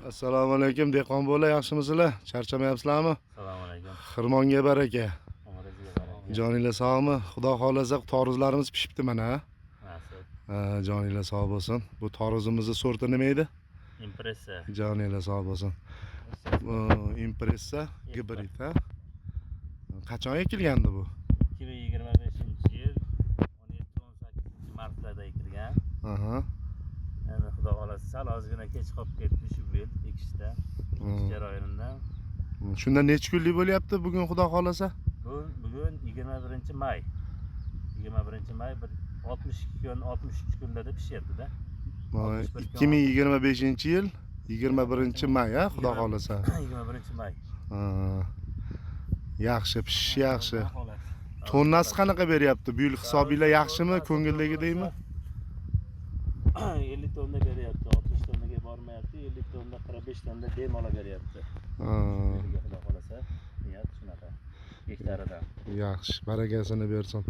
Assalomu alaykum dehqon bola, yaxshimisizlar? Charchamayapsizlarmi? Assalomu alaykum. Xirmonga baraka. Umringizga baraka. Joninglar sog'mi? Xudo xohlasa tarvuzlarimiz pishibdi mana. Nasib. Ha, joninglar sog' bo'lsin. Bu tarvuzimizni sorti nima edi? Impressa. Joninglar sog' bo'lsin. Bu Impressa gibrid, ha? Qachon ekilgandi bu? 2025-yil 17-18 martlarda ekilgan. Aha. Endi Xudo xolasa sal ozgina kech qolib ketdi shu yil ekishda. Ekish jarayonida. Shunda necha kunlik bo'lyapti bugun Xudo xohlasa? Bugun 21 may. 21 may bir 62 kun, 63 kunlarda pishyapti-da. 61 kun. 2025-yil 21 may, ha, Xudo xohlasa. 21 may. Ha. Yaxshi, pishishi yaxshi. Holat. Tonnasi qanaqa beryapti? Bu yil hisobinglar yaxshimi? Ko'ngildagidaymi? 50 tonna beryapti, 60 tonnaga bormayapti, 50 tonna, 45 tonna bemalol beryapti. Ha, Yerga Xudo xolasa niyat shunaqa. Gektaridan. Yaxshi, barakasini bersin.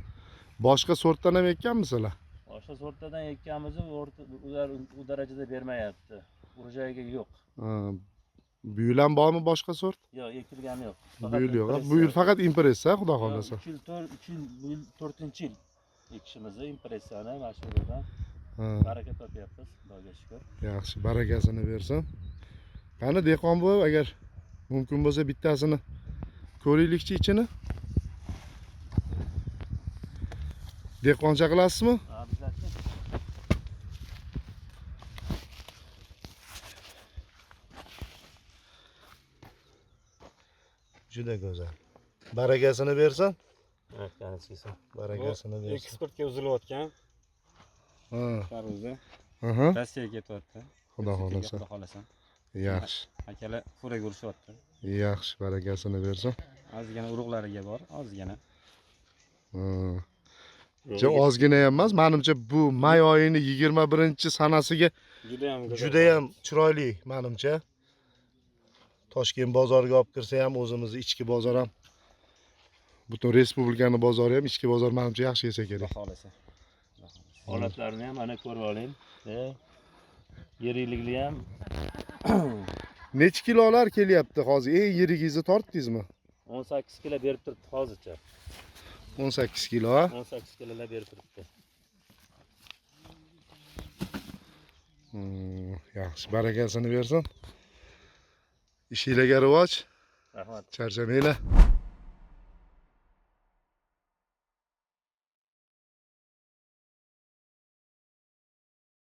Boshqa sortdan ham ekkanmisizlar? Boshqa sortlardan ekkanmiz, ular u darajada bermayapti. Урожай ga yo'q. Ha, bu yil ham bormi boshqa sort? Yo'q, ekilgani yo'q. Bu yil yo'q. Ha? Bu yil faqat Impressa, Xudo xohlasa. 3 yil, 4, 3 yil, bu yil 4-yil ekishimizni Impressani mana shu yerdan Ha, baraka topyapmiz, Xudoga shukur. Yaxshi, barakasini bersin. Qani dehqon buva, agar mumkin bo'lsa bittasini ko'raylikchi ichini. Dehqoncha qilasizmi? Ha, bizlarchi Juda go'zal. Barakasini bersin. Aytganingiz. Barakasini bersin. Eksportga uzilayotgan Ha, tarvuzni aha. Rossiyaga ketyapti. Xudo xohlasa. Xudo xohlasa. Yaxshi. Akalar furaga urishyapti. Yaxshi, barakasini bersin. Ozgina urug'lariga bor, ozgina. Ha. Ja ozgina ham emas, manimcha bu may oyini 21 sanasiga Juda ham go'zal. juda ham chiroyli manimcha. Toshkent bozoriga olib kirsa ham, o'zimizni ichki bozor ham, butun respublikani bozori ham, ichki bozor manimcha yaxshi yesa Xudo kerak. xohlasa. Xudo xohlasa. Holatlarini ham mana ko'rib oling. Yerlikli ham. Necha kilolar kelyapti hozir? Eng yirigingizni tortdingizmi? 18 kilo berib turibdi hozircha. 18 kilo, ha? 18 kilolar berib turibdi. Yaxshi, barakasini bersin. Ishinglarga rivoj, Rahmat. charchamanglar.